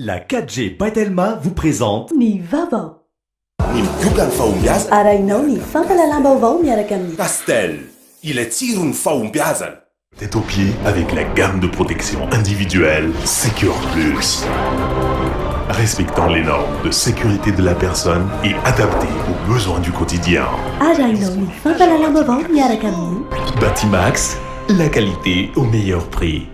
La 4G by Telma vous présente. Ny vaovao. Ny migoka ny fahombiazana. Arahinao ny fampahalalam-baovao miaraka amin'ny. Castel, ilay tsiron'ny fahombiazana. Tête aux pieds avec la gamme de protection individuelle Secure Plus. Respectant les normes de sécurité de la personne et adaptée aux besoins du quotidien. Arahinao ny fampahalalam-baovao miaraka amin'ny. Batimax, la qualité au meilleur prix.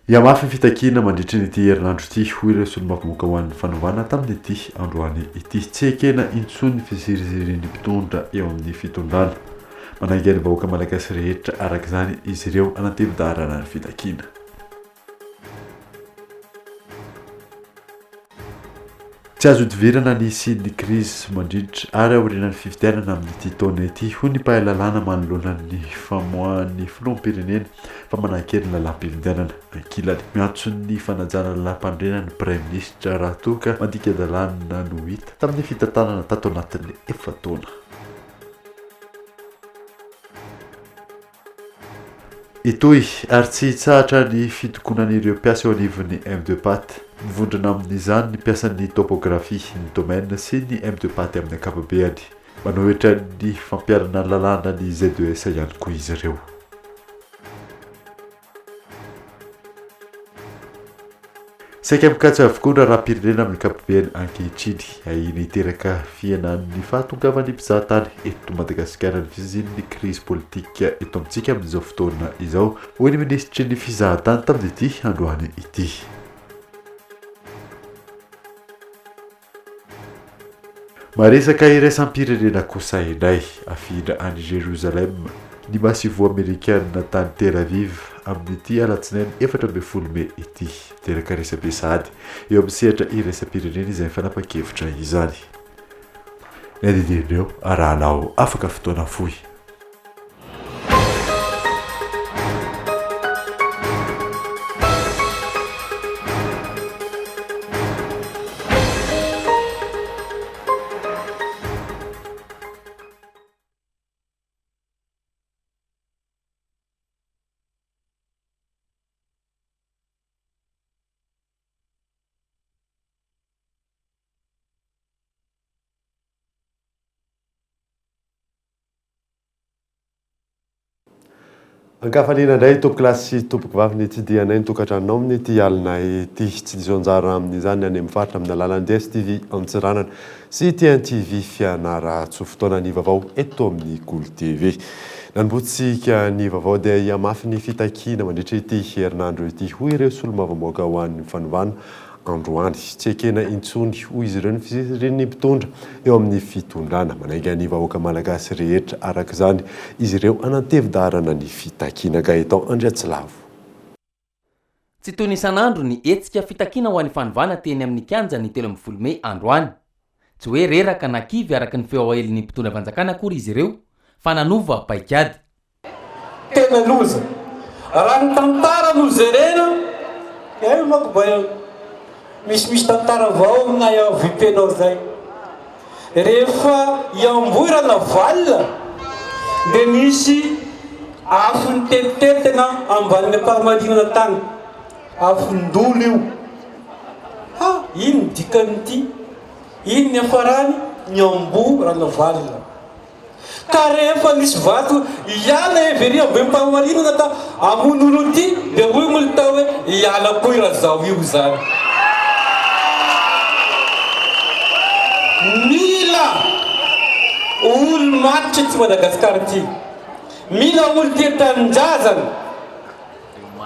Hihamafy ny fitakiana mandritra ity herinandro ity, hoy ireo solombavambahoaka ho an'ny fanovana tamin'ity androany ity. Tsy ekena intsony ny fizirizirian'ny mpitondra eo amin'ny fitondrana. Manainga ny vahoaka malagasy rehetra araka izany izy ireo hanatevin-daharana ny fitakiana. Tsy azo ihodivirana ny hisian'ny krizy mandritra ary aorianan'ny fifidianana amin'ity taona ity, hoy ny mpahay lalàna manoloana ny famoahan'ny filoham-pirenena fa manan-kery ny lalàm-pifidianana. Ankilany, miantso ny fanajana lalàm-panorenana ny praiminisitra raha toa ka mandika dalàna no hita tamin'ny fitantanana tato anatin'ny efa-taona. Hitohy ary tsy hitsahatra ny fitokonan'ireo mpiasa eo anivon'ny M2Pat. Mivondrona amin'izany ny mpiasan'ny topographie, ny domaine sy ny M2Pat amin'ny ankapobeany. Manohitra ny fampiharana ny lalàna ny ZES ihany koa izy ireo. Saika mikatso avokoa ny raharaham-pirenena amin'ny ankapobeny ankehitriny. Ahiana hiteraka fihenan'ny fahatongavan'ny mpizahatany eto Madagasikara ny fisian'ny krizy politika eto amintsika amin'izao fotoana izao, hoy ny minisitry ny fizahantany tamin'ity androany ity. Maresaka iraisam-pirenena kosa indray, afindra any Jerusalem ny masoivoho amerikana tany Tel Aviv amin'ity alatsinainy 14 mey ity. Miteraka resabe sahady eo amin'ny sehatra iraisam-pirenena izany fanapan-kevitra izany. Ny andinindin'ireo arahanao afaka fotoana fohy. Ankafaliana indray tompokolahy sy tompokovavy ny tsidihanay ny tokantranonao amin'ity alina ity. Tsy diso anjara amin'izany ny any amin'ny faritra amin'ny alalan'ny DSTV Antsiranana sy TNTV Fianarantsoa. Fotoanan'ny vaovao eto amin'ny Kolo TV. Nanombohantsika ny vaovao dia hihamafy ny fitakiana mandritra ity herinandro ity, hoy ireo solombavambahoaka ho an'ny fanovana androany. Tsy ekena intsony, hoy izy ireo, ny fisirin'ny mpitondra eo amin'ny fitondrana. Manainga ny vahoaka malagasy rehetra, araka izany, izy ireo hanantevi-daharana ny fitakiana. Gaëtan Andriatsilavo. Tsy toy ny isan'andro ny hetsika fitakiana ho an'ny fanovana teny amin'ny kianja ny 13 mey androany. Tsy hoe reraka na kivy araka ny feo aelin'ny mpitondra fanjakana akory izy ireo fa nanova paikady. Tena loza. Raha ny tantara no jerena, eo manko mba misimisy tantara vao aminay ao VP-nao zay. Rehefa i Ambohiranavalo dia nisy afo nitelitely tena ambanin'ny Amparimarinana tany. Afon-dolo io. Ha, ino ny dikan'ity? Ino ny niafarany? Ny Ambohiranavalo. Ka rehefa nisy vato hiala every Ambohimpahamarinana ta hamono olo ty de hoy ngolo tao hoe hiala koa i Razao io zany. Mila olo matotra ity Madagascar ty. Mila olo tia tanindrazana.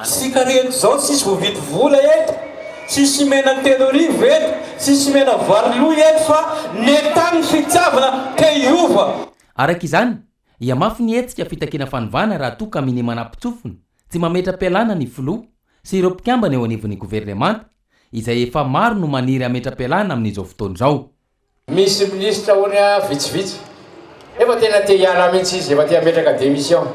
Isika rehetra izao tsisy voavidy vola eto, tsisy mena 3000 eto, tsisy mena vary lo eto fa nentany ny fitiavana te hiova. Araka izany, hihamafy ny hetsika fitakiana fanovana raha toa ka minia manampin-tsofina tsy mametra-pialana ny filoha sy ireo mpikambana eo anivon'ny governemanta, izay efa maro no maniry hametra-pialana amin'izao fotoana izao. Misy minisitra hono vitsivitsy efa tena te hiala mihitsy izy, efa te hametraka démission.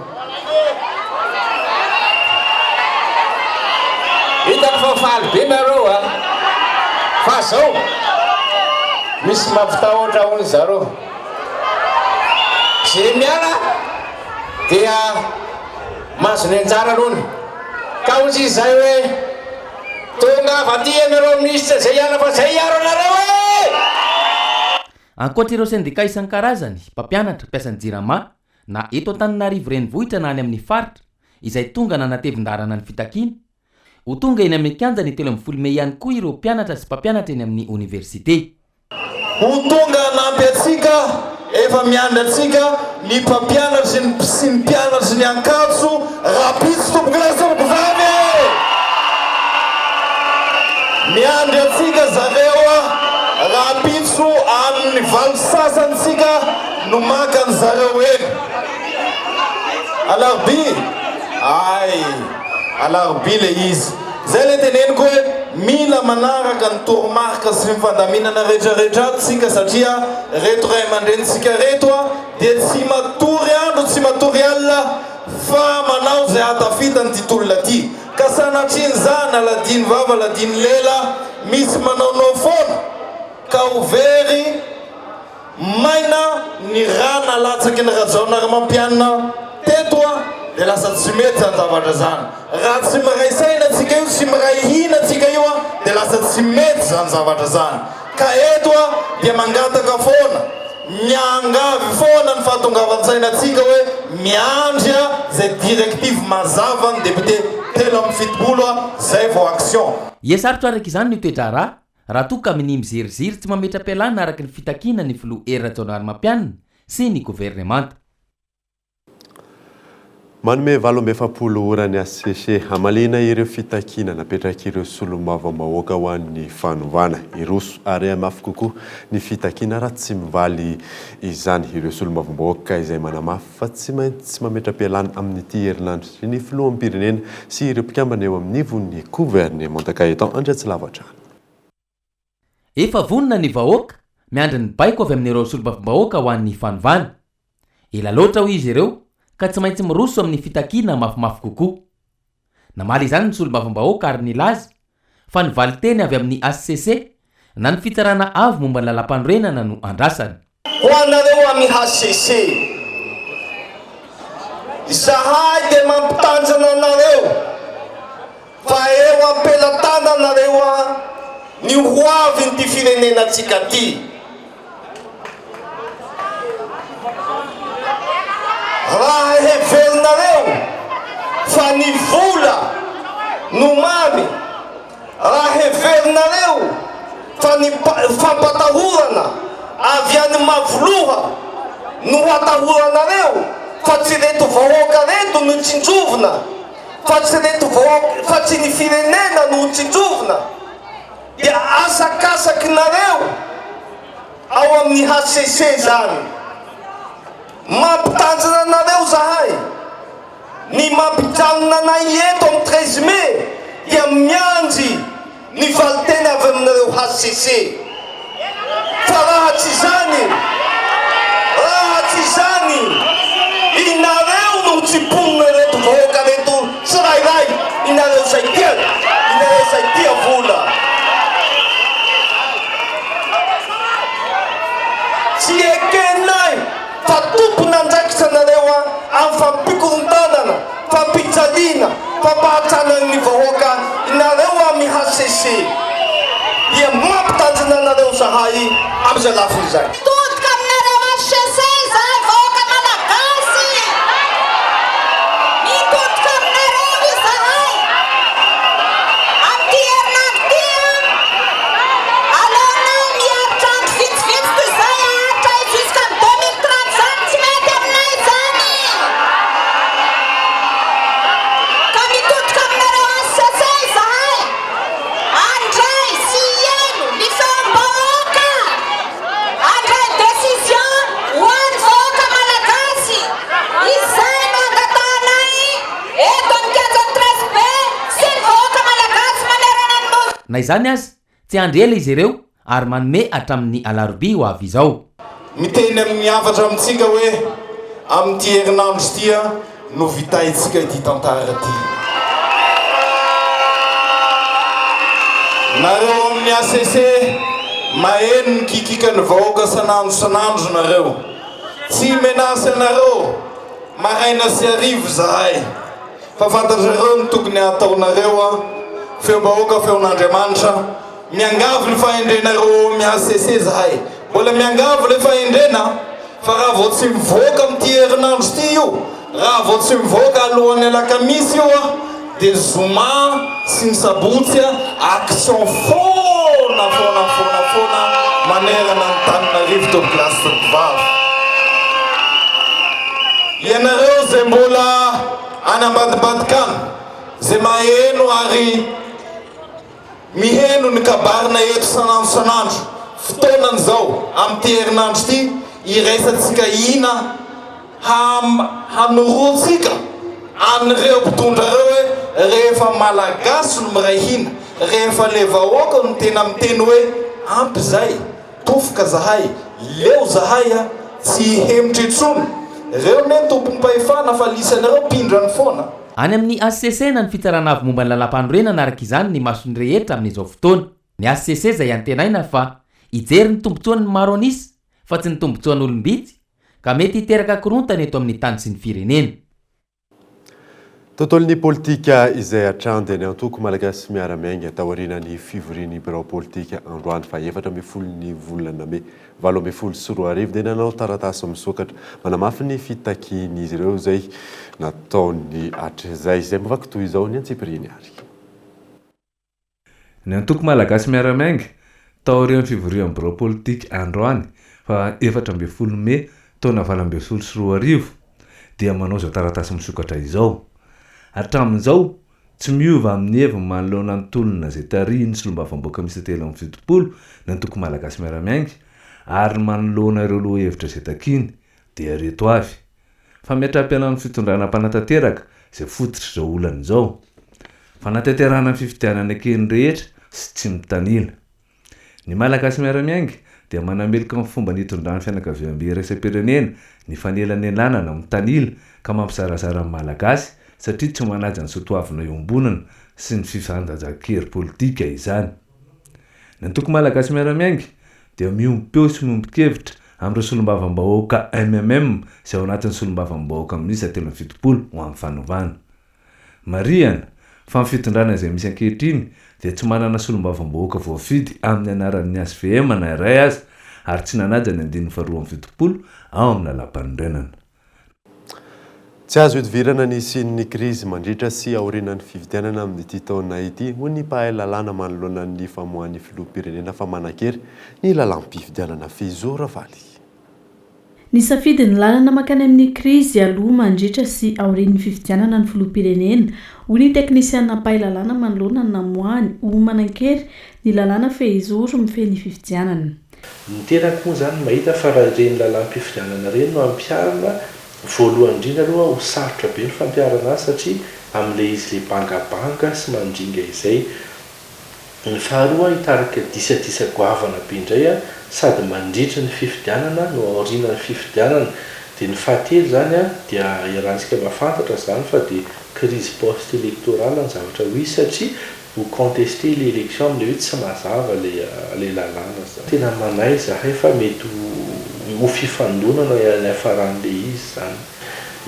Hitako fa faly be nareo a! Fa. zao, misy mampitahotra hono zareo. Ze miala dia mahazo ny anjarany hono. Ka hozy izy zay hoe, tongava aty ianareo minisitra zay hiala fa zay hiaro anareo e! Ankoatra ireo sendikà isan-karazany, mpampianatra, mpiasan'ny Jirama, na eto Antananarivo renivohitra na any amin'ny faritra, izay tonga nanatevin-daharana ny fitakiana, ho tonga eny amin'ny kianja ny 13 mey ihany koa ireo mpianatra sy mpampianatra eny amin'ny oniversite. Ho tonga hanampy antsika, efa miandry antsika ny mpampianatry ny sy ny mpianatry ny Ankatso rahampitso tompokolahy sy tompokovavy e! Miandry antsika zareo rahampitso amin'ny valo sasany tsika no maka an zareo eny. Alarobia? Ay! Alarobia le izy. Zay le teneniko hoe mila manaraka ny toromarika sy ny fandaminana rehetra rehetra ato tsika satria reto ray aman-drenintsika reto a dia tsy matory andro tsy matory alina fa manao zay hahatafita an'ity tolona ty. Ka sanatrian'izany aladino vava aladino lela misy manaonao foana ka ho very Maina ny rà nalatsaky ny Rajaonarimampianina teto a, dia lasa tsy mety zany zavatra zany. Raha tsy miray saina tsika io, tsy miray hina tsika io a, dia lasa tsy mety zany zavatra zany. Ka eto a, dia mangataka foana, miangavy foana ny fahatongavan-tsaina-tsika hoe miandry a zay directive mazava ny député 73 a, zay vao action. Ie sarotra araka izany ny toe-draharaha Raha toa ka minia miziriziry tsy mametra-pialana araka ny fitakiana ny filoha Hery Rajaonarimampianina sy ny governemanta. Manome 48 ora ny hcc hamaliana ireo fitakiana napetrak'ireo solombavambahoaka ho an'ny fanovana. Hiroso ary hamafy kokoa ny fitakiana raha tsy mivaly izany ireo solombavambahoaka izay manamafy fa tsy maintsy mametra-pialana amin'ity herinandro ity ny filoham-pirenena sy ireo mpikambana eo amin'ivon'ny governemanta Gaëtan Andriatsilavo hatrany. Efa vonona ny vahoaka, miandry ny baiko avy amin'ireo solombavambahoaka ho an'ny fanovana. Ela loatra hoy izy ireo ka tsy maintsy miroso amin'ny fitakiana mafimafy kokoa. Namaly izany ny solombavambahoaka ary nilaza fa ny valinteny avy amin'ny hcc na ny fitsarana avo momba ny lalampanorenana no andrasany. Ho anareo amin'ny hcc, izahay dia mampitanjana anareo fa eo am-pelatananareo ny ho avin'ity firenenantsika ity. Raha heverinareo fa ny vola no mamy, Raha heverinareo fa ny fampatahorana avy any Mavoloha no hatahoranareo fa tsy reto vahoaka reto no tsinjovina fa tsy reto vahoaka fa tsy ny firenena no tsinjovina dia asakasakinareo ao amin'ny hcc zany. Mampitanjona anareo zahay. Ny mampijanona anay eto amin'ny 13 mai dia miandry ny valinteny avy aminareo hcc. Fa raha tsy izany, raha tsy izany, inareo no ho tsimponina ireto vahoaka ireto tsirairay, inareo izay tia, inareo izay tia vola. Tsy ekenay. Fa tompon'andraikitra nareo an amin'ny fampikorontanana, fampijaliana, fampahatrana ny vahoaka nareo amin'ny hcc dia mampitandrina anareo zahay amin'izay lafiny izay. Mitodika aminareo hcc izahay vahoaka Malagasy. Mitodika aminareo izahay amin'ity herinandro ity an. Aleonay miaritra andro vitsivitsy toy izay haharitra jusqu'en 2030 izany tsy mety aminay izany. Ka mitodika aminareo HCC izahay handray sy hihaino ny feom-bahoaka, handray décision ho an'ny vahoaka Malagasy. Izay no angatahanay eto amin'ny kianjan'ny Treize Mai sy ny vahoaka Malagasy manerana ny Nosy. Na izany aza, tsy handry ela izy ireo ary manome hatramin'ny alarobia ho avy izao. Miteny amin'ny hafatra amintsika hoe amin'ity herinandro ity no vitaintsika ity tantara ity. Nareo ao amin'ny HCC, maheno ny kikikan'ny vahoaka san'andro san'andro nareo. Tsy menace anareo maraina sy hariva izahay fa fantatrareo ny tokony hataonareo a! Feom-bahoaka feon'Andriamanitra. Miangavy ny fahendrenareo ao amin'ny HCC izahay. Mbola miangavy ilay fahendrena fa raha vao tsy mivoaka amin'ity herinandro ity io, raha vao tsy mivoaka alohan'ny alakamisy io aho dia zoma sy ny sabotsy action foana foana foana foana manerana an'Antananarivo tompokolahy sy tompokovavy. Ianareo izay mbola any ambadimbadika any, izay maheno ary Miheno ny kabarina eto sanandro sanandro, fotoanany izao amin'ity herinandro ity iraisantsika hina hanoroantsika an'ireo mpitondra ireo hoe rehefa Malagasy no miray hina, rehefa le vahoaka no tena miteny hoe ampy izay, tofoka zahay, leo zahay a, tsy hihemotra intsony, reo ne tompom-pahefana fa lisanareo mpindrany foana. Any amin'ny hcc na ny Fitsarana Avo momba ny Lalàmpanorenana araka izany ny mason'ny rehetra amin'izao fotoana. Ny hcc izay antenaina fa hijery ny tombontsoan'ny maro an'isa fa tsy ny tombontsoan'olom-bitsy ka mety hiteraka korontana eto amin'ny tany sy ny firenena. Tontolon'ny politika izay hatrany dia ny antoko Malagasy Miara-Miainga taorian'ny fivorian'ny birao politika androany faha 14 ny volana mey 2018 dia nanao taratasy misokatra manamafy ny fitakian'izy ireo izay nataony hatrizay. Izay mivaky toy izao ny antsipiriany ary. Ny antoko Malagasy Miara-Miainga, taorian'ny fivorian'ny birao politika androany faha 14 mey taona 2018 dia manao izao taratasy misokatra izao. Hatramin'izao, tsy miova amin'ny heviny manoloana ny tolona izay tarihin'ny solombavambahoaka miisa 73 ny antoko Malagasy Miara-Miainga ary manoloana ireo lohahevitra izay takiany dia ireto avy. Fametraham-pialan'ny fitondrana mpanatanteraka izay fototr'izao olana izao. Fanatanterahana ny fifidianana eken'ny rehetra sy tsy mitanila. Ny Malagasy Miara-Miainga dia manameloka ny fomba nitondran'ny fianakaviambe iraisam-pirenena ny fanelanelanana mitanila ka mampizarazara ny Malagasy satria tsy manaja ny soatoavina iombonana sy ny fifandanjan-kery politika izany. Ny Antoko Malagasy Miara-Miainga dia miombom-peo sy miombon-kevitra amin'ireo solombavambahoaka mmm izay ao anatin'ny solombavambahoaka miisa 73 ho amin'ny fanovana. Marihana fa ny fitondrana izay misy ankehitriny dia tsy manana solombavambahoaka voafidy amin'ny anaran'ny hvm na iray aza ary tsy nanaja ny andininy faharoa 72 ao amin'ny lalàmpanorenana. Tsy azo ihodivirana ny hisian'ny krizy mandritra sy aorianan'ny fifidianana amin'ity taona ity, hoy ny mpahay lalàna manoloana ny famoahan'ny filoham-pirenena fa manan-kery ny lalàm-pifidianana Fizo Ravaly. Nisafidy ny lalana mankany amin'ny krizy aloha, mandritra sy aorian'ny fifidianana ny filoham-pirenena, hoy ny teknisiana mpahay lalàna manoloana ny namoahany ho manan-kery ny lalàna fehizoro mifehy ny fifidianana. Ny tenako moa izany mahita fa raha ireny lalàm-pifidianana ireny no ampiharina, voalohany indrindra aloha ho sarotra be ny fampiharana azy satria amin'ilay izy ilay bangabanga sy mandringa izay. Ny faharoa hitarika disadisa goavana be indray sady mandritry ny fifidianana no aorianan'ny fifidianana. Dia ny fahatelo izany dia iarahantsika mahafantatra izany fa dia crise post électorale ny zavatra ho hisy satria ho contester le élection amle hoe tsy mazava le le lalàna zany. Tena manahy zahay fa mety ho ho fifandonana ny hiafaran'le izy zany.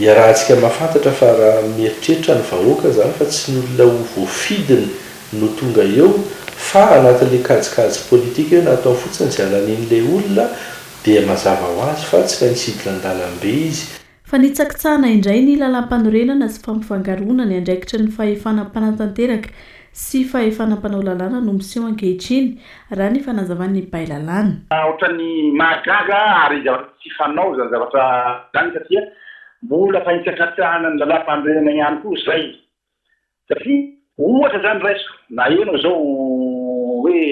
Iarahantsika mahafantatra fa raha mieritreritra ny vahoaka zany fa tsy ny olona ho voafidiny no tonga eo fa anatin'le kajikajy politika hoe natao fotsiny ze halanian'le olona dia mazava ho azy fa tsy maintsy hidina an-dalambe izy. Fanitsakitsahana indray ny lalàmpanorenana sy fampifangaroana ny andraikitry ny fahefana mpanatanteraka sy fahefana mpanao lalàna no miseho ankehitriny, raha ny fanazavan'ny mpahay lalàna. Ohatran'ny mahagaga ary zavatra tsy fanao izany zavatra izany satria mbola fanitsakitsahana ny lalàmpanorenana ihany koa izay. Satria ohatra izany raisiko, naheno izao hoe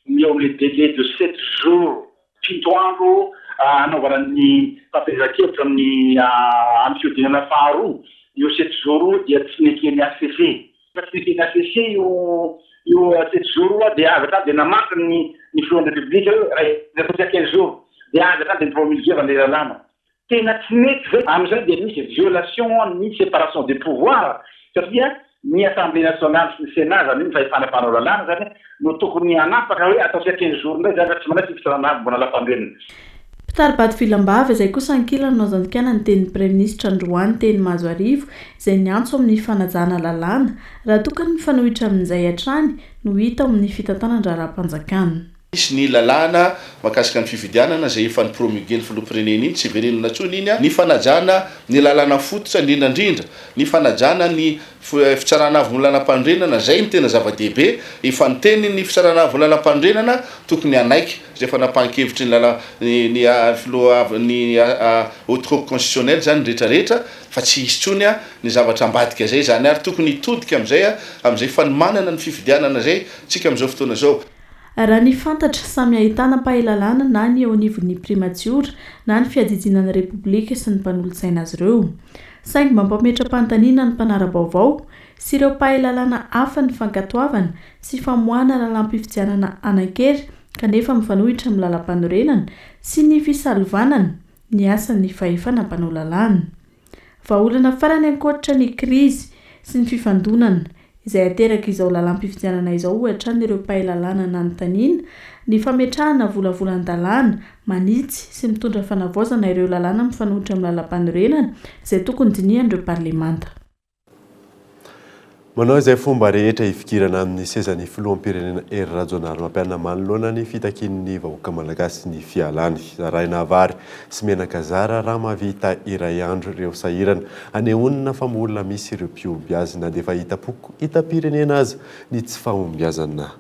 eo amin'ilay délai de sept jours, fito andro hanaovana ny fampielezan-kevitra amin'ny amin'ny fihodinana faharoa, io sept jours io dia tsy neken'ny HCC. Rehefa tsy neken'ny HCC io io sept jours io dia avy hatrany dia namaky ny ny filohan'ny République hoe raisina fotsiny quinze jours, dia avy hatrany dia ni-promulguer-va ilay lalàna. Tena tsy mety ve? Amin'izay dia misy violation ny séparation des pouvoirs satria Ny Assemblée nationale sy ny Sénat, izany hoe ny fahefana mpanao lalàna izany no tokony hanapaka hoe ataontsika 15 jours indray izany raha tsy manaiky ny fitsarana avo mbola lalàmpanorenana. Mpitari-bato vilam-bava izay kosa ankilany no azo andikana ny tenin'ny Praiminisitra androany teny Mahazoarivo izay niantso amin'ny fanajana lalàna raha toa ka ny mifanohitra amin'izay hatrany no hita ao amin'ny fitantanan-draharaham-panjakana. Misy ny lalàna mahakasika ny fifidianana izay efa ni-promulguer-n'ny filoham-pirenena iny, tsy hiverenana intsony iny, ny fanajana ny lalàna fototra indrindra indrindra, ny fanajana ny fitsarana avo ny lalàmpanorenana, izay no tena zava-dehibe, efa niteny ny fitsarana avo ny lalàmpanorenana, tokony hanaiky izay fanapahan-kevitry ny lalà ny ny filoha ny haute cour constitutionnelle izany ny rehetra rehetra fa tsy hisy intsony ny zavatra ambadika izay izany ary tokony hitodika amin'izay amin'izay fanomanana ny fifidianana izay tsika amin'izao fotoana izao. Raha ny fantatra, samy ahitana mpahay lalàna na ny eo anivon'ny Primatiora na ny fiadidiana ny Repoblika sy ny mpanolotsaina azy ireo. Saingy mampametra-panontaniana ny mpanara-baovao sy ireo mpahay lalàna hafa ny fankatoavana sy famoahana lalàm-pifidianana hanan-kery kanefa mifanohitra amin'ny lalàmpanorenana sy ny fisalovanana ny asan'ny fahefana mpanao lalàna. Vahaolana farany ankoatra ny krizy sy ny fifandonana izay aterak'izao lalàm-pifidianana izao hoy hatrany ireo mpahay lalàna nanontaniana, ny fametrahana volavolan-dalàna manitsy sy mitondra fanavaozana ireo lalàna mifanohitra amin'ny lalàmpanorenana izay tokony dinihan'ireo parlemanta. Manao izay fomba rehetra hifikirana amin'ny sezan'ny filoham-pirenena Hery Rajaonarimampianina manoloana ny fitakian'ny vahoaka malagasy ny fialany. Zaraina vary sy menaka zara raha mahavita iray andro ireo sahirana. Anehoana fa mbola misy ireo mpioby azy na dia efa hitam-poko hitam-pirenena aza ny tsy fahombiazana.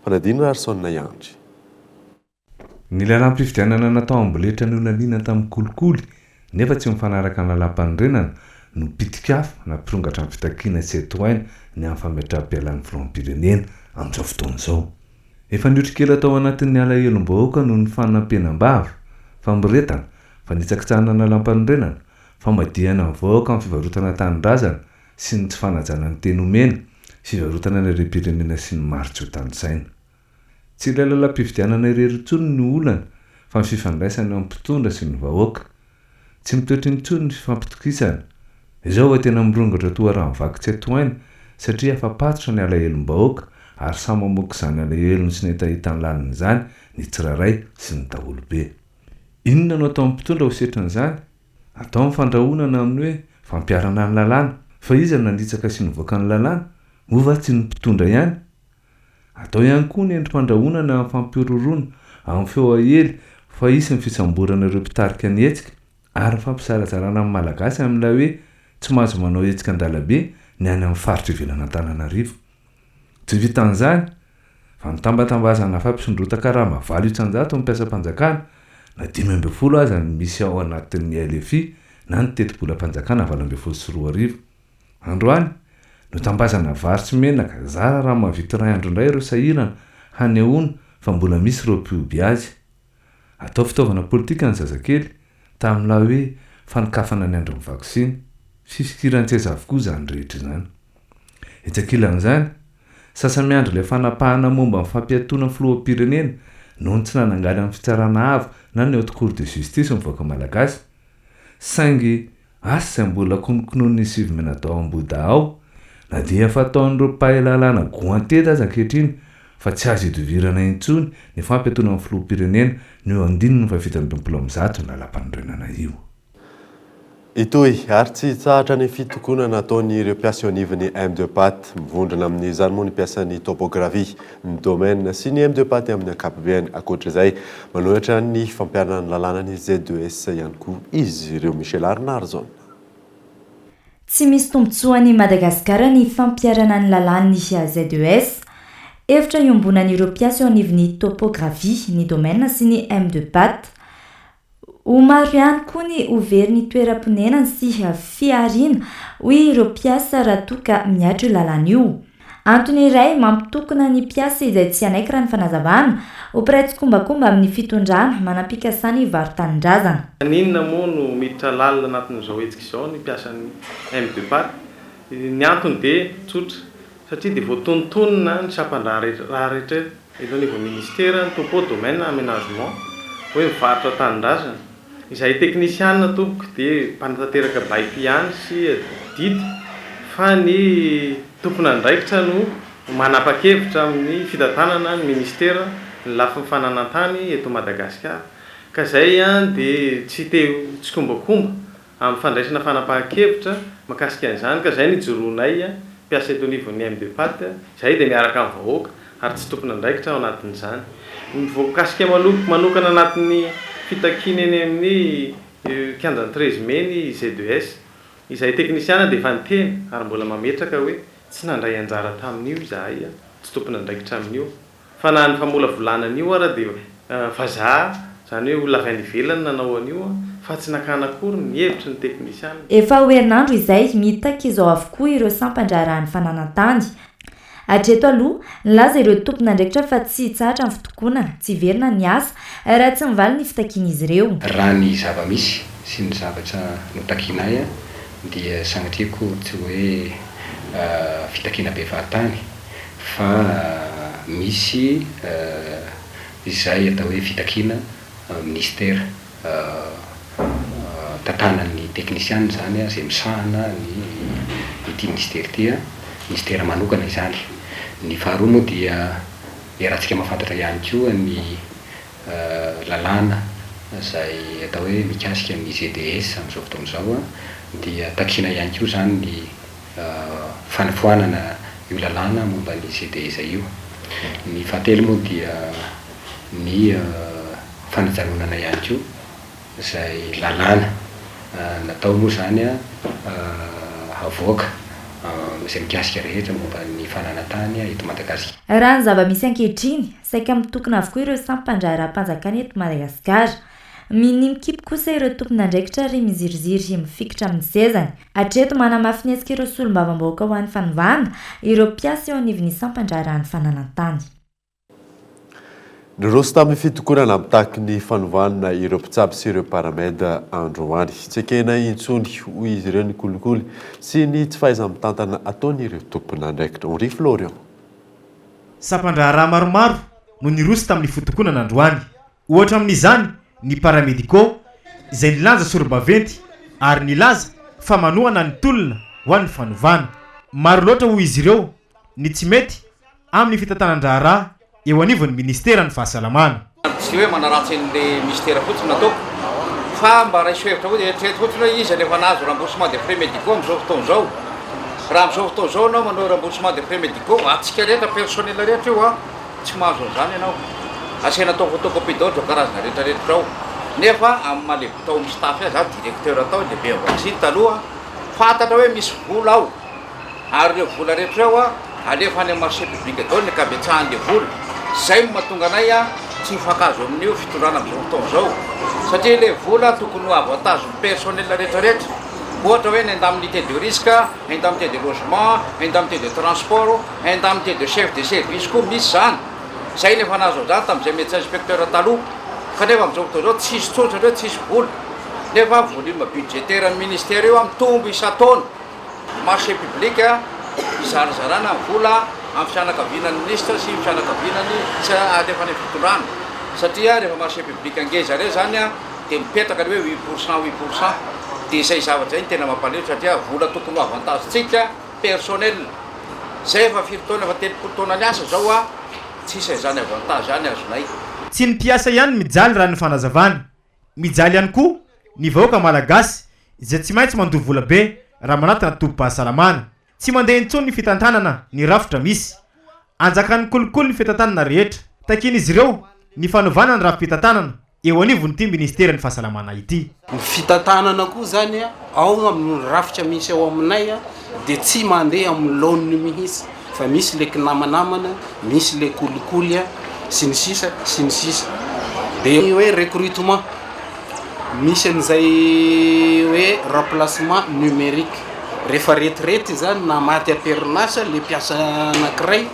Fanadino Raharison Iandry. Ny lalàm-pifidianana natao amboletra nolaniana tamin'ny kolikoly nefa tsy mifanaraka amin'ny lalàm-panorenana no pitik'afo nampirongatra ny fitakiana tsy hay tohaina ny amin'ny fametraham-pialan'ny filoham-pirenena amin'izao fotoana izao. Efa niotrikela tao anatin'ny alahelom-bahoaka noho ny fanampenam-bava, famoretana, fanitsakitsahana ny lalàm-panorenana, famadihana ny vahoaka amin'ny fivarotana tanindrazana sy ny tsy fanajana ny teny omena, fivarotana ny harem-pirenena sy ny maro tsy ho tanisaina. Tsy ilay lalam-pifidianana irery intsony no olana fa ny fifandraisana amin'ny mpitondra sy ny vahoaka. Tsy mitoetra intsony ny fifampitokisana. Izao vao tena mirongatra toa rano vaky tsy atohaina satria afa-patotra ny alahelom-bahoaka ary samy mamoaka izany alahelony sy ny hetahetany lalina izany ny tsirairay sy ny daholobe. Inona no ataon'ny mpitondra ho setrin'izany? Atao ny fandrahonana amin'ny hoe fampiharana ny lalàna. Fa iza no nandritsaka sy nivoaka ny lalàna? Moa va tsy ny mpitondra ihany? Atao ihany koa ny endri-pandrahonana amin'ny fampihorohoroana amin'ny feo aely fa hisy ny fisamborana ireo mpitarika ny hetsika ary ny fampizarazarana ny Malagasy amin'ilay hoe tsy mahazo manao hetsika an-dalabe ny any amin'ny faritra ivelan'Antananarivo. Tsy vitan'izany fa nitambatambazana fampisondrotan-karama 8% ny mpiasam-panjakana na 15 aza ny misy ao anatin'ny LFI na ny tetibolam-panjakana 2018. Androany, notambazana vary sy menaka, zara raha mahavita iray andro indray ireo sahirana hanehoana fa mbola misy ireo mpihoby azy. Atao fitaovana politika ny zazakely, tamin'ilay hoe fanokafana ny andron'ny vaksiny. Fifikiran-tseza avokoa izany rehetra izany. Etsy ankilan'izany, sasa-miandry ilay fanapahana momba ny fampiatoana filoham-pirenena noho ny tsy nananganan'ny fitsarana avo na ny Haute Cour de Justice ny vahoaka malagasy, Saingy asa mbola konokononin'ny sivy menadao Ambohidahy ao, na dia efa ataon'ireo mpahay lalàna goantety aza ankehitriny fa tsy azo idovirana intsony ny fampiatoana ny filoham-pirenena ny andininy faha-167 ny lalàmpanorenana io. Hitohy ary tsy hitsahatra ny fitokonana ataon'ireo mpiasa eo anivon'ny M2Pat. Mivondrona amin'izany moa ny mpiasan'ny Topographie, ny Domaine sy ny M2Pat amin'ny ankapobeny. Ankoatra izay, manohitra ny fampiharana ny lalàna ny ZES ihany koa izy ireo. Michel Arnarzon. Tsy misy tombontsoan'i Madagasikara ny fampiharana ny lalàn'ny ZES. Hevitra iombonan'ireo mpiasa eo anivon'ny Topographie, ny Domaine sy ny M2Pat. Ho maro ihany koa ny ho very ny toeram-ponenany sy fihariana, hoy ireo mpiasa raha toa ka mihatra io lalàna io. Antony iray mampitokona ny mpiasa izay tsy hanaiky raha ny fanazavana, ho mpiray tsikombakomba amin'ny fitondrana manam-pikasana hivaro-tanindrazana. Maninona moa no miditra lalina anatin'izao hetsika izao ny mpiasan'ny M2Pat? Ny antony dia tsotra, satria dia voatonontonona ny sampan-draharaha rehetra eto anivon'ny ministera, ny topo, domaine, aménagement, hoe mivarotra tanindrazana. Izahay teknisiana tompoko dia mpanatanteraka baiko ihany sy didy fa ny tompon'andraikitra no manapa-kevitra amin'ny fitantanana ny ministera ny lafiny fananan-tany eto Madagasikara. Ka izay dia tsy te ho tsikombakomba amin'ny fandraisana fanapahan-kevitra makasika an'izany ka izay no ijoroanay mpiasa eto anivon'ny MDPAT, izahay dia miaraka amin'ny vahoaka ary tsy tompon'andraikitra ao anatin'izany. Ny voakasika manokana anatin'ny fitakiana eny amin'ny kianjan'ny 13 mai ny ZES. Izahay teknisiana dia efa niteny ary mbola mametraka hoe tsy nandray anjara tamin'io izahay, tsy tompon'andraikitra amin'io. Fa na ny famolavolana an'io ara dia vazaha, izany hoe olona avy any ivelany nanao an'io fa tsy nakana akory ny hevitry ny teknisiana. Efa ho herinandro izay, mitaky izao avokoa ireo sampan-draharahan'ny fananan-tany. Hatreto aloha, nilaza ireo tompon'andraikitra fa tsy hitsahatra ny fitokonana, tsy hiverina ny asa, raha tsy mivaly ny fitakian'izy ireo. Raha ny zava-misy sy ny zavatra notakianay dia sanatria akory tsy hoe fitakiana be fahatany fa misy izay atao hoe fitakiana minisitera tantanan'ny teknisiana izany izay misahana ny ity minisitera ity, minisitera manokana izany. Ny faharoa moa dia iarahantsika mahafantatra ihany koa ny lalàna izay atao hoe mikasika ny ZDS amin'izao fotoana izao dia takiana ihany koa izany ny fanafoanana io lalàna momba ny ZDS io. Ny fahatelo moa dia ny fanajanonana ihany koa izay lalàna natao moa izany havoaka izay mikasika rehetra momba ny fananan-tany eto Madagasikara. Raha ny zava-misy ankehitriny, saika mitokona avokoa ireo sampan-draharaham-panjakana eto Madagasikara. Minia mikipy kosa ireo tompon'andraikitra ary miziriziry mifikitra amin'ny sezany. Hatreto, manamafy ny hetsika ireo solombavambahoaka ho an'ny fanovana ireo mpiasa eo anivon'ny sampan-draharahan'ny fananan-tany. Niroso tamin'ny fitokonana mitaky ny fanovana ireo mpitsabo sy ireo paramed androany. Tsy ekena intsony, hoy izy ireo, ny kolikoly sy ny tsy fahaiza-mitantana ataon'ireo tompon'andraikitra. Henri Florian. Sampan-draharaha maromaro no niroso tamin'ny fitokonana androany. Ohatra amin'izany ny paramédicaux izay nilanja sori-baventy ary nilaza fa manohana ny tolona ho an'ny fanovana. Maro loatra hoy izy ireo ny tsy mety amin'ny fitantanan-draharaha eo anivon'ny minisiteran'ny fahasalamana. Tsy hoe manaratsy an'le mistera fotsiny no ataoko fa mba raiso hevitra fotsiny, eritrereto fotsiny hoe iza no efa nahazo remboursement des frais médicaux amin'izao fotoana izao. Raha amin'izao fotoana izao ianao manao remboursement des frais médicaux, antsika rehetra personnel rehetra io an, tsy mahazo an'izany ianao. Asaina atao photocopie daholo izao karazana rehetra rehetra izao. Nefa amin'ny maha lehibe tao amin'ny staff ahy, za directeur tao, lehibe amin'ny vaksiny taloha, fantatra hoe misy vola ao. Ary ireo vola rehetra ireo alefa any amin'ny marché public daholo ny ankabetsahan'ilay vola. Izay no mahatonga anay tsy hifankahazo amin'io fitondrana amin'izao fotoana izao. Satria ilay vola tokony ho avantage ny personnel rehetra rehetra. Ohatra hoe ny indemnité de risque, indemnité de logement, indemnité de transport, indemnité de chef de service koa misy izany. Izay no efa nahazo an'izany tamin'izay médecin inspecteur taloha. Kanefa amin'izao fotoana izao tsisy intsony satria tsisy vola. Nefa volume budgétaire ny ministère io mitombo isan-taona. Marché public, hizarazarana ny vola amin'ny fianakaviana ny minisitra sy ny fianakaviana ny tsy alefa any fitondrana satria rehefa marché public ngeza reo zany dia mipetraka le hoe 8% 8% dia izay zavatra izay no tena mampalahelo satria vola tokony ho avantage tsika personnel zay efa firy taona efa 30 taona niasa zao a tsisy an'izany avantage zany azonay. Tsy ny mpiasa ihany mijaly raha ny fanazavana. Mijaly ihany koa ny vahoaka malagasy izay tsy maintsy mandoa vola be raha manatona tobim-pahasalamana. Tsy mandeha intsony ny fitantanana ny rafitra misy. Anjakan'ny kolikoly ny fitantanana rehetra. Takian'izy ireo ny fanovana ny rafi-pitantanana eo anivon'ity minisiteran'ny fahasalamana ity. Ny fitantanana koa izany ao amin'ny rafitra misy ao aminay dia tsy mandeha amin'ny laoniny mihitsy fa misy le kinamanamana, misy le kolikoly sy ny sisa sy ny sisa. Dia ny hoe recrutement, misy an'izay hoe remplacement numérique, rehefa retraite zany na maty am-perinasa le mpiasa anankiray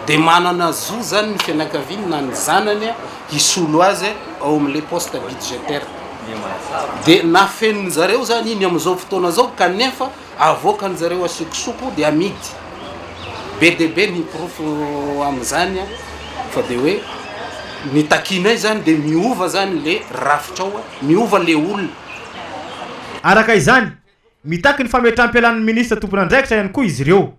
dia manana zo zany ny fianakaviany na ny zanany hisolo azy ao amin'le poste budgétaire. Dia nafenin-jareo zany iny amin'izao fotoana izao kanefa avoakan-jareo asokosoko dia amidy. Be dia be ny porofo amin'izany fa dia hoe ny takianay zany dia miova zany le rafitra ao, miova le olona. Araka izany, Mitaky ny fametraham-pialan'ny minisitra tompon'andraikitra ihany koa izy ireo.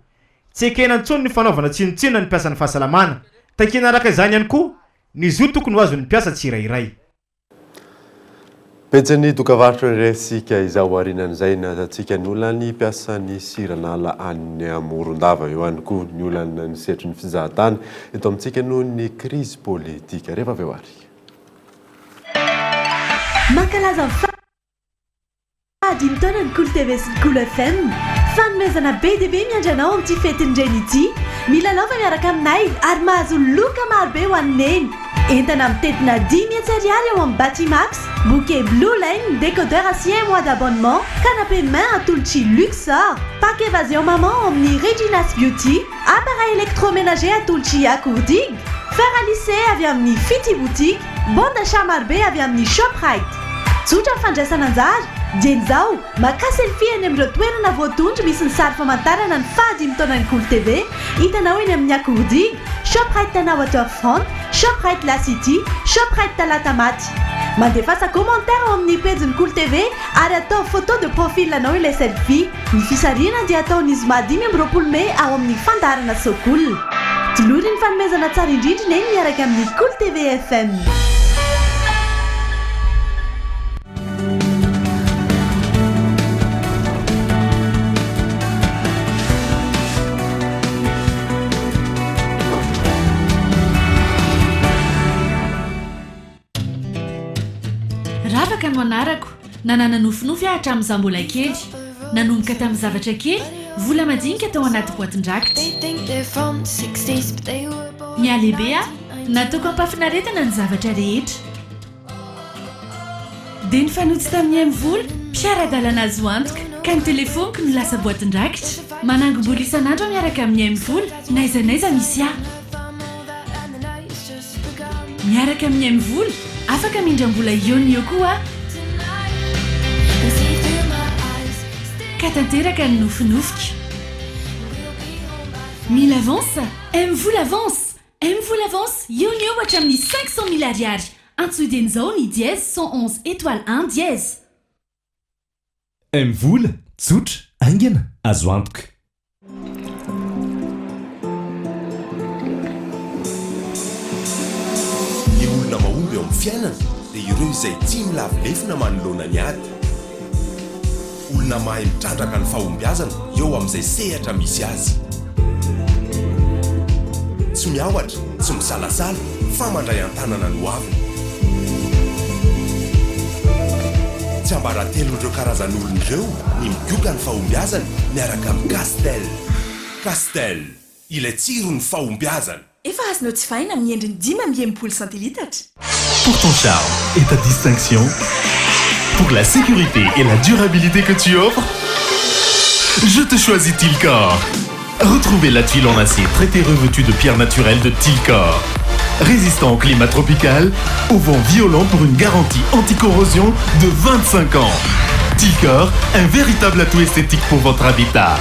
Tsy ekena intsony ny fanaovana tsinontsinona ny mpiasan'ny fahasalamana. Takiana araka izany ihany koa ny zo tokony ho azon'ny mpiasa tsirairay. Pejin'ny dokavarotra indray isika izao aorianan'izay nahazatsika ny olan'ny mpiasan'ny siranala any Morondava. Eo ihany koa ny olana ny sehatry ny fizahantany eto amintsika noho ny krizy politika. Rehefa avy eo ary. Mankalaza ny fahadimy taona ny Kolo TV sy ny Kolo FM. Fanomezana be dia be miandry anao amin'ity fetin'ny reny ity. Milalaova miaraka aminay ary mahazo loka maro be ho an'i Neny. Entana mitentina 500 ariary ao amin'ny Batimax, bouquet Blue Lane, décodeur sy un mois d'abonnement, canapé main atolotr'i Luxor, pack évasion maman ao amin'ny Regina's Beauty, appareil électroménager atolotr'i Akoordig, fer à lisser avy amin'ny Fity Boutique, bon d'achat marobe avy amin'ny Shoprite. Tsotra ny fandraisana anjara, dieny izao, makà selfie eny amin'ireo toerana voatondro misy ny sary famantarana ny fahadimy taonan'ny Kolo TV, hitanao eny amin'ny Akoordig, Shoprite Tana Waterfront, Shoprite La City, Shoprite Talatamaty. Mandefasa commentaire ao amin'ny pejin'ny Kolo TV ary ataovy photo de profil anao ilay selfie. Ny fisarihana dia hatao ny zoma 25 mey ao amin'ny fandaharana Sokool. Tolory ny fanomezana tsara indrindra Neny miaraka amin'ny Kolo TV FM. Ravaka no anarako. Nanana nofinofy aho hatramin'izaho mbola kely. Nanomboka tamin'ny zavatra kely, vola madinika tao anaty boatin-drakitra. Nihalehibe aho, nataoko am-pahafinaretana ny zavatra rehetra. Dia nifanojo tamin'ny MVola, mpiara-dalana azo antoka, ka ny telefaoniko no lasa boatin-drakitra. Manangom-bola isan'andro aho miaraka amin'ny MVola, n'aiza n'aiza misy ahy. Miaraka amin'ny MVola, afaka mindram-bola eo no eo koa aho. Ka tanteraka ny nofinofiko. Mila avance? MVola avance! MVola avance, eo no eo hatramin'ny 500 000 ariary. Antsoy dieny izao ny dièse 111 étoile un dièse. MVola, tsotra, haingana, azo antoka. Ny olona mahomby eo amin'ny fiainana dia ireo izay tsy milavo lefona manoloana ny ady. Olona mahay mitrandraka ny fahombiazana eo amin'izay sehatra misy azy. Tsy miahotra, tsy misalasala fa mandray an-tanana ny hoaviny. Tsiambaratelon'ireo karazan'olona ireo ny migoka ny fahombiazana miaraka amin'i Castel. Castel, ilay tsiron'ny fahombiazana. Efa azonao jifaina amin'ny endriny 65 santilitatra. Pour ton charme et ta distinction, pour la sécurité et la durabilité que tu offres, je te choisis Tilcor. Retrouvez la tuile en acier traitée revêtue de pierre naturelle de Tilcor. Résistant au climat tropical, au vent violent pour une garantie anticorrosion de 25 ans. Tilcor, un véritable atout esthétique pour votre habitat.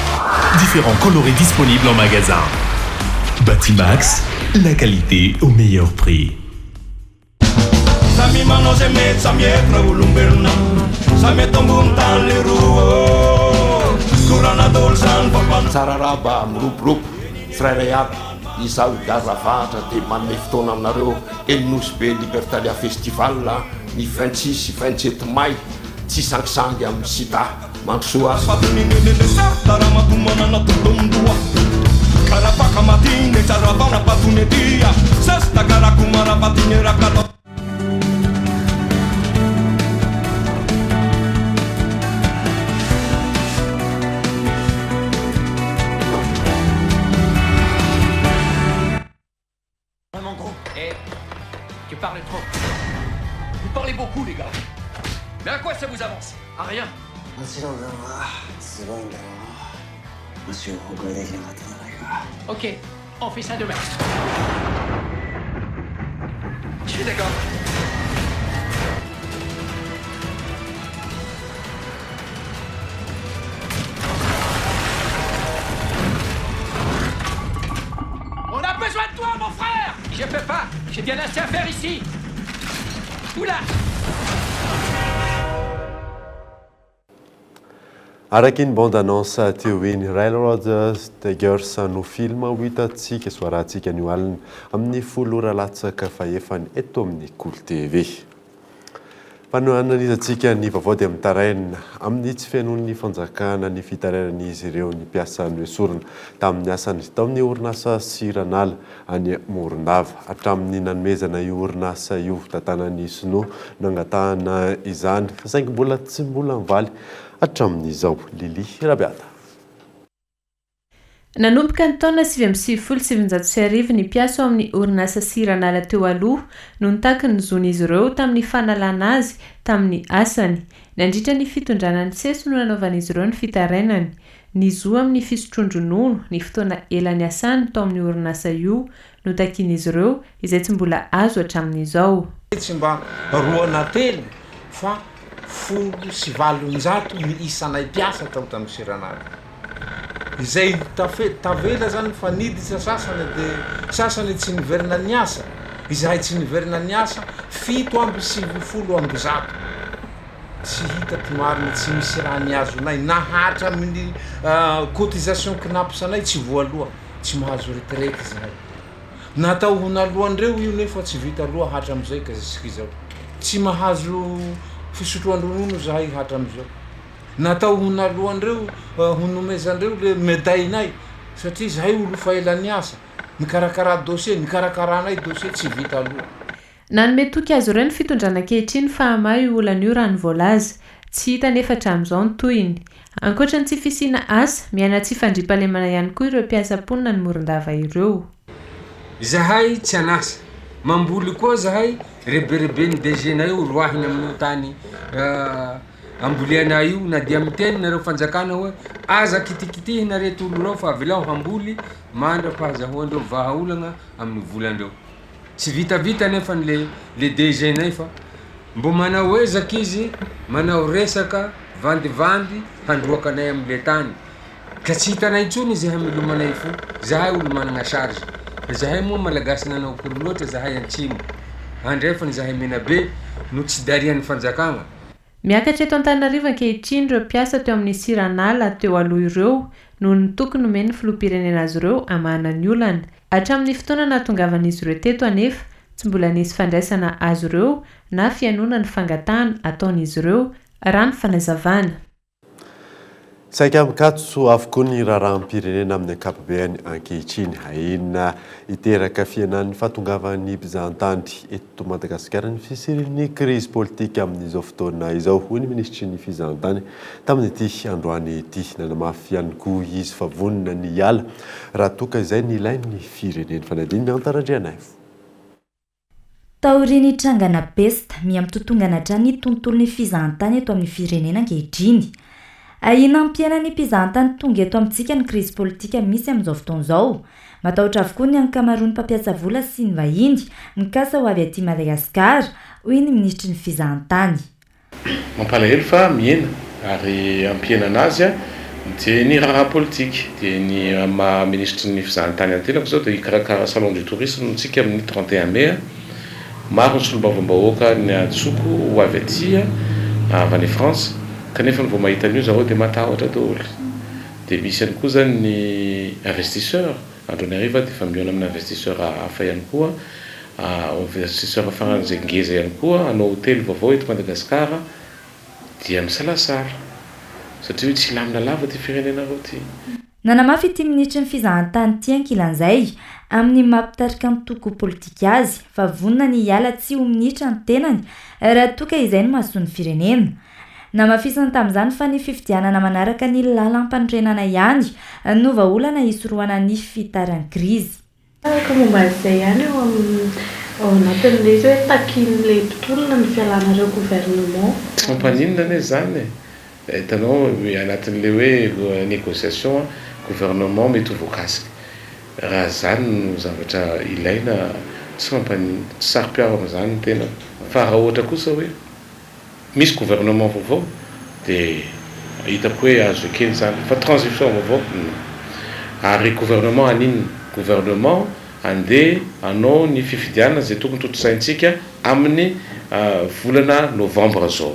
Différents coloris disponibles en magasin. Batimax, la qualité au meilleur prix. Samy manao zay mety samy hevitra olombelona Samy eto ambony tany leroa ô Korana daholo zany fa Tsara raba miroborobo tsirairay avy Izaho i Gary Ravahatra dia manome fotoana aminareo eny Nosy Be Libertalia Festival ny 26 sy 27 mai tsy hisangisangy amin'ny sida. Mandrosoa aza. Eh, tu parles trop. Vous parlez beaucoup, les gars. Mais à quoi ça vous avance À rien. Ok, on fait ça demain. Je suis d'accord. On a besoin de toi, mon frère Je peux pas J'ai bien assez à faire ici Oula. Araka iny bande annonce teo iny, Railroad Tigers no film ho hitantsika sy ho arahantsika anio alina amin'ny 10 ora latsaka fahefany eto amin'ny Kolo TV. Fanohanan'izantsika ny vaovao dia mitaraina amin'ny tsy fihenoan'ny fanjakana ny fitarainan'izy ireo ny mpiasa noesorina tamin'ny asany tao amin'ny orinasa Siranala any Morondava. Hatramin'ny nanomezana io orinasa io tantanan'ny sinoa nangatahana izany fa saingy mbola tsy mbola mivaly hatramin'izao. Lily Rabiata. Nanomboka ny taona 1999 ny mpiasa ao amin'ny orinasa Siranala teo aloha no nitaky ny zon'izy ireo tamin'ny fanalana azy tamin'ny asany. Nandritra ny fitondrana nisesy no nanaovan'izy ireo ny fitarainany. Ny zo amin'ny fisotroan-dronono, ny fotoana ela niasany tao amin'io orinasa io no takian'izy ireo, izay tsy mbola azo hatramin'izao. Tsy mba roa na telo fa 810 ny isanay mpiasa tao tamin'ny Siranala. Izay tafe tavela zany fa niditra sasany de sasany tsy niverina niasa, izahay tsy niverina niasa 197. Tsy hita ty marina tsy misy raha niazonay na hatramin'ny cotisation cnaps anay tsy voaloa, tsy mahazo retraite zahay. Natao ho naloandreo io nefa tsy vita aloa hatramizay ka zisk'izao. Tsy mahazo fisotroan-dronono zahay hatramizao. Natao ho naloandreo, ho nomezandreo le medaille-nay satria zahay olo fa ela niasa, nikarakara dossier, nikarakaranay dossier tsy vita aloha. Nanome toky azy ireo ny fitondrana ankehitriny fa hamaha io olana io raha ny voalaza. Tsy hita anefa hatramin'izao ny tohiny. Ankoatra ny tsy fisiana asa, miaina tsy fandriampahalemana ihany koa ireo mpiasa mponina any Morondava ireo. Zahay tsy an'asa. Mamboly koa zahay, rebereben'ny DG-nay io roahiny amin'io tany amboleanay io na dia miteny nareo fanjakana hoe aza kitikitihina reto olo reo fa avelao hamboly mandra-pahazahoandreo vahaolagna amin'ny volandreo. Tsy vitavita anefa ny le le DG nay fa mbo manao ezaka izy manao resaka vandivandy handroaka anay amle tany ka tsy hitanay intsony izy hamelomanay fo zahay olo managna charge fa zahay moa malagasy nanao akory loatra zahay antsimo andrefany zahay menabe no tsy darian'ny fanjakagna. Miakatra eto Antananarivo ankehitriny ireo mpiasa teo amin'ny Siranala teo aloha ireo noho ny toky nomen'ny filoham-pirenena azy ireo hamahana ny olana. Hatramin'ny fotoana nahatongavan'izy ireo teto anefa, tsy mbola nisy fandraisana azy ireo na fihainoana ny fangatahana ataon'izy ireo, raha ny fanazavana. Saika mikatso avokoa ny raharaham-pirenena amin'ny ankapobeany ankehitriny. Ahiana hiteraka fihenan'ny fahatongavan'ny mpizahantany eto Madagasikara ny fisian'ny krizy politika amin'izao fotoana izao, hoy ny minisitry ny fizahantany tamin'ity androany ity. Nanamafy ihany koa izy fa vonona ny hiala raha toa ka izay ny ilain'ny firenena. Fanadin'i Hanta Randrianaivo. Taorian'ny trangana pesta, miha-mitotongana hatrany ny tontolon'ny fizahantany eto amin'ny firenena ankehitriny. Ahiana hampihena ny mpizahantany tonga eto amintsika ny krizy politika misy amin'izao fotoana izao. Matahotra avokoa ny ankamaroan'ny mpampiasa vola sy ny vahiny mikasa ho avy aty Madagasikara, hoy ny minisitry ny fizahantany. Mampalahelo fa mihena ary hampihenana azy dia ny raharaha politika. Dia ny amin'ny maha minisitry ny fizahantany ny tenako izao dia hikarakara salon du tourisme isika amin'ny 31 mai. Maro ny solombavambahoaka niantsoko ho avy aty avy any France kanefa vao mahita an'io zareo dia matahotra daholo. Dia misy ihany koa izany ny investisseur. Androany hariva dia efa mihaona amina investisseur hafa ihany koa, investisseur faran'izay ngeza ihany koa hanao hotely vaovao eto Madagasikara dia misalasala satria hoe tsy hilamina lava ity firenenareo ity. Nanamafy ity minisitry ny fizahantany ity ankilan'izay, amin'ny maha mpitarika antoko politika azy, fa vonona ny hiala tsy ho minitra ny tenany raha toa ka izay no mahasoa ny firenena. Namafisiny tamin'izany fa ny fifidianana manaraka ny lalàmpanorenana ihany no vahaolana hisorohana ny fitaran'ny krizy. Ka momba an'izay ihany ao amin'ny ao anatin'ilay izy hoe takian'ilay mpitolona ny fialanareo gouvernement. Tsy mampaninona anie izany e! Hitanao anatin'ilay hoe négociation gouvernement mety ho voakasika. Raha izany no zavatra ilaina tsy mampaninona. Tsy saro-piaro amin'izany ny tenako. Fa raha ohatra kosa hoe. Misy gouvernement vaovao dia hitako hoe azo ekena izany fa transition vaovao non. Ary gouvernement haninona? Gouvernement handeha hanao ny fifidianana izay tokony tontosaintsika amin'ny volana novembre izao.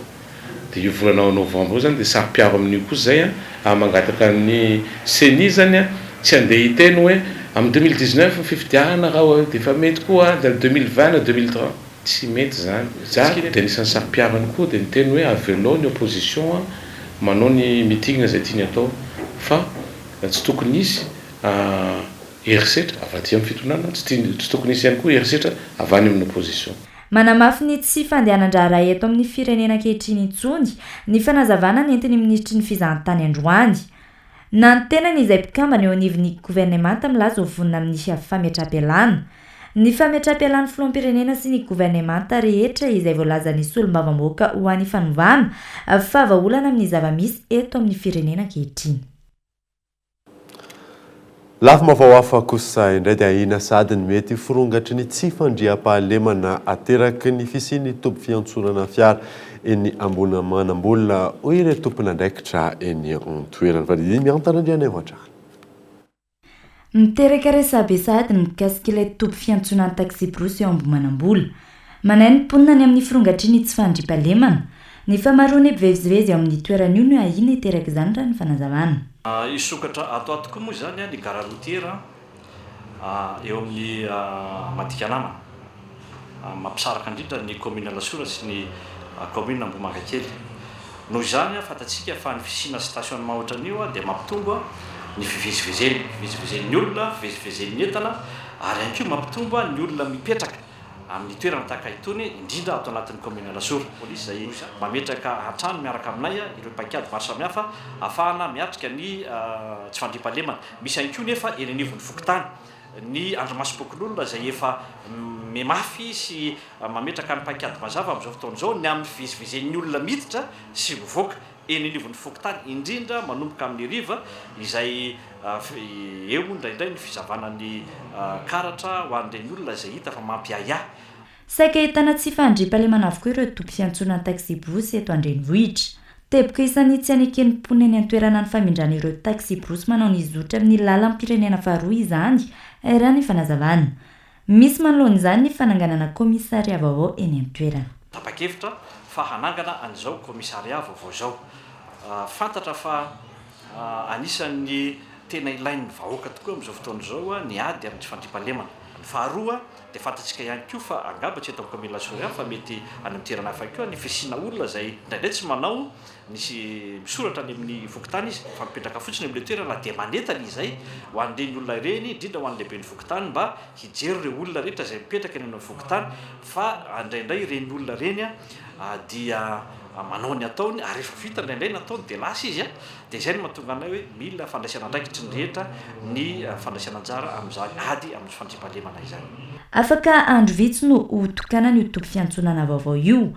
Dia io volana novembre io zany dia saro-piaro amin'io kosa zay an, mangataka ny ceni zany an, tsy handeha hiteny hoe amin'ny 2019 ny fifidianana raha dia efa mety koa dia amin'ny 2020 na 2030, tsy mety zany. Za dia anisan'ny saro-piaro ihany koa dia niteny hoe avelao ny opposition an manao ny meeting izay tiany atao fa tsy tokony hisy herisetra avy aty amin'ny fitondrana, tsy tiany, tsy tokony hisy ihany koa herisetra avy any amin'ny opposition. Manamafy ny tsy fandehanan-draharaha eto amin'ny firenena ankehitriny intsony ny fanazavana nentin'ny minisitry ny fizahantany androany. Na ny tenany izay mpikambana eo anivon'ny governemanta milaza ho vonona amin'ny fametraham-pialana. Ny fametraham-pialan'ny filoham-pirenena sy ny governemanta rehetra izay voalazan'ny solombavambahoaka ho an'ny fanovana fa vahaolana amin'ny zava-misy eto amin'ny firenena ankehitriny. Lafim-baovao hafa kosa indray dia ahiana sahady ny mety firongatry ny tsy fandriampahalemana ateraky ny fisian'ny toby fiantsonana fiara eny Ambohimanambola, hoy ireo tompon'andraikitra eny an-toerana. Validia Miantana Andrianaivo hatrany. Miteraka resabe sahady ny mikasika ilay toby fiantsonan'ny taksibrosy eo Ambohimanambola. Manahy ny mponina ny amin'ny firongatry ny tsy fandriampahalemana. Ny famaroan'ny mpivezivezy eo amin'ny toerana io no ahiana hiteraka izany raha ny fanazavana. Hisokatra ato ato koa moa izany ny gara routière eo amin'ny Madikanamana, mampisaraka indrindra ny commune Alasora sy ny commune Ambohimangakely. Noho izany, fantatsika fa ny fisiana stationnement ohatran'io dia mampitombo ny fivezivezena, fivezivezen'ny olona, fivezivezen'ny entana ary ihany koa mampitombo ny olona mipetraka amin'ny toerana tahaka itony, indrindra ato anatin'ny commune Alasora. Polisy izay mametraka hatrany miaraka aminay ireo paikady maro samihafa ahafahana miatrika ny tsy fandriampahalemana. Misy ihany koa nefa eny anivon'ny fokontany ny andrimasom-pokonolona izay efa mimafy sy mametraka ny paikady mazava amin'izao fotoana izao ny amin'ny fivezivezen'ny olona miditra sy mivoaka eny anivon'ny fokontany, indrindra manomboka amin'ny hariva izay eo indraindray ny fizavana ny karatra ho an'ireny olona izay hita fa mampiahiahy. Saika ahitana tsy fandriampahalemana avokoa ireo toby fiantsonana taxi-brousse eto an-drenivohitra. Teboka isan'ny tsy aneken'ny mponina eny an-toerana ny famindrana ireo taxi-brousse manao ny zotra amin'ny lalam-pirenena faharoa izany, raha ny fanazavana. Misy manoloana izany ny fananganana kaomisaria vaovao eny an-toerana. Tapa-kevitra fa hanangana an'izao kaomisaria vaovao izao. Fantatra fa anisan'ny tena ilain'ny vahoaka tokoa amin'izao fotoana izao ny ady amin'ny tsy fandriampahalemana. Ny faharoa dia fantatsika ihany koa fa angamba tsy eto amin'ny kaominina Alasora ihany fa mety any amin'ny toerana hafa ihany koa ny fisiana olona izay indraindray tsy manao Misy misoratra any amin'ny fokontany izy fa mipetraka fotsiny amin'ilay toerana dia manentana izay ho an'ireny olona ireny, indrindra ho an'ny lehiben'ny fokontany mba hijery ireo olona rehetra izay mipetraka eny amin'ny fokontany fa indraindray ireny olona ireny dia manao ny ataony ary rehefa vita indraindray ny ataony dia lasa izy dia izay no mahatonga anay hoe mila fandraisana andraikitry ny rehetra ny fandraisana anjara amin'izany ady amin'ny fandriampahalemana izany. Afaka andro vitsy no ho tokanana io toby fiantsonana vaovao io.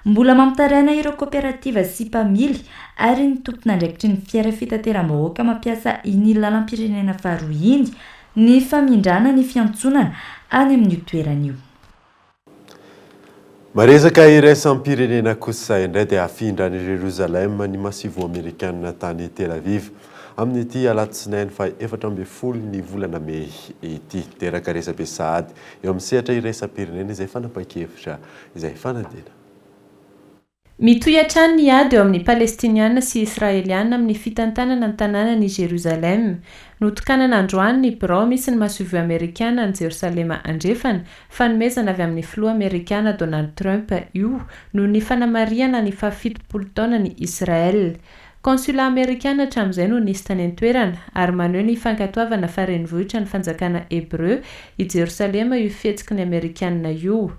Mbola mampitaraina ireo kaoperativa sy mpamily ary ny tompon'andraikitry ny fiara fitateram-bahoaka mampiasa iny lalam-pirenena faharoa iny ny famindrana ny fiantsonana any amin'io toerana io. Maresaka iraisam-pirenena kosa indray dia hafindra any Jerusalem ny masoivoho amerikana tany Tel Aviv amin'ity alatsinainy faha 14 ny volana mey ity. Niteraka resabe sahady eo amin'ny sehatra iraisam-pirenena izay fanapahan-kevitra izay fanadina. Mitohy hatrany ny ady eo amin'ny Palestiniana sy Israeliana amin'ny fitantanana ny tanànan'i Jerusalem. Notokanana androany ny birao misy ny masoivoho Amerikana any Jerosalema Andrefana, fanomezana avy amin'ny filoha Amerikana Donald Trump io noho ny fanamarihana ny fahafitopolo taonan'i Israel. Consulat Amerikana hatramin'izay no nisy tany an-toerana, ary maneho ny fankatoavana fa renivohitra ny fanjakana Hebreu i Jerosalema io fihetsiky ny Amerikana io.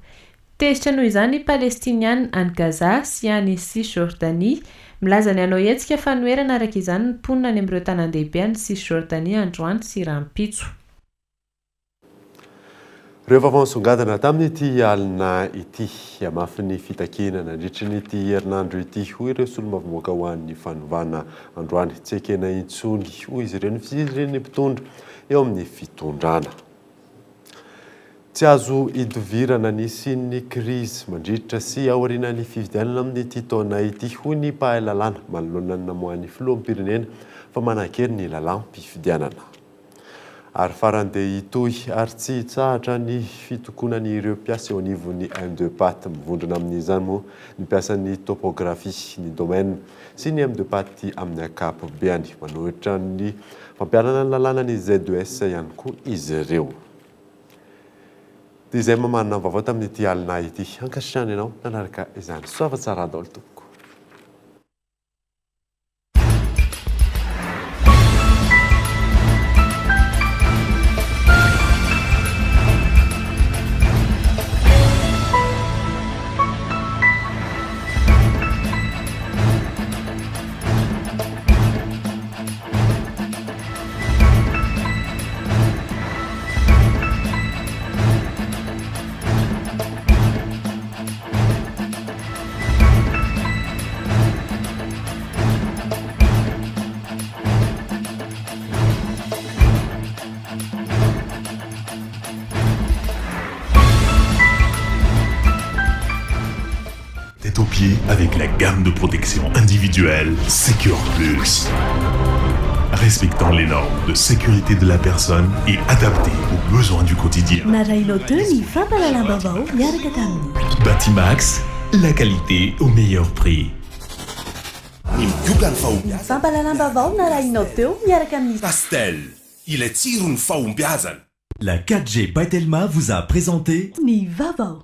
Tezitra noho izany ny Palestiniana any Gaza sy any Cisjordanie. Milaza ny hanao hetsika fanoherana araka izany ny mponina any amin'ireo tanàndehibe any Cisjordanie androany sy rahampitso. Ireo vaovao nisongadina tamin'ity alina ity. Hamafy ny fitakiana nandritry ny ity herinandro ity, hoy ireo solombavambahoaka ho an'ny fanovana androany. Tsy ekena intsony, hoy izy ireo, ny fijerin'ny mpitondra eo amin'ny fitondrana. Tsy azo idovirana ny hisian'ny krizy mandritra sy aorianan'ny fifidianana amin'ity taona ity, hoy ny mpahay lalàna manoloana ny namoahan'ny filoham-pirenena fa manan-kery ny lalàm-pifidianana. Ary farany dia hitohy ary tsy hitsahatra ny fitokonan'ireo mpiasa eo anivon'ny M2Pat. Mivondrona amin'izany moa ny mpiasan'ny Topographie, ny Domaine sy ny M2Pat amin'ny ankapobeany. Manohitra ny fampiharana ny lalàna ny ZES ihany koa izy ireo. Dia izay mamarana ny vaovao tamin'ity alina ity. Ankasitrahana ianao nanaraka izany. Soava tsara daholo tompoko. Tête aux pieds avec la gamme de protection individuelle Secure Plus. Respectant les normes de sécurité de la personne et adaptée aux besoins du quotidien. Narahinao teo ny fampahalalam-baovao niaraka tamin'ny. Batimax, la qualité au meilleur prix. Ny migoka ny Ny fahombiazana. fampahalalam-baovao narahinao teo miaraka amin'ny. Pastel, ilay tsiron'ny fahombiazana. La 4G by Telma vous a présenté. Ny vaovao.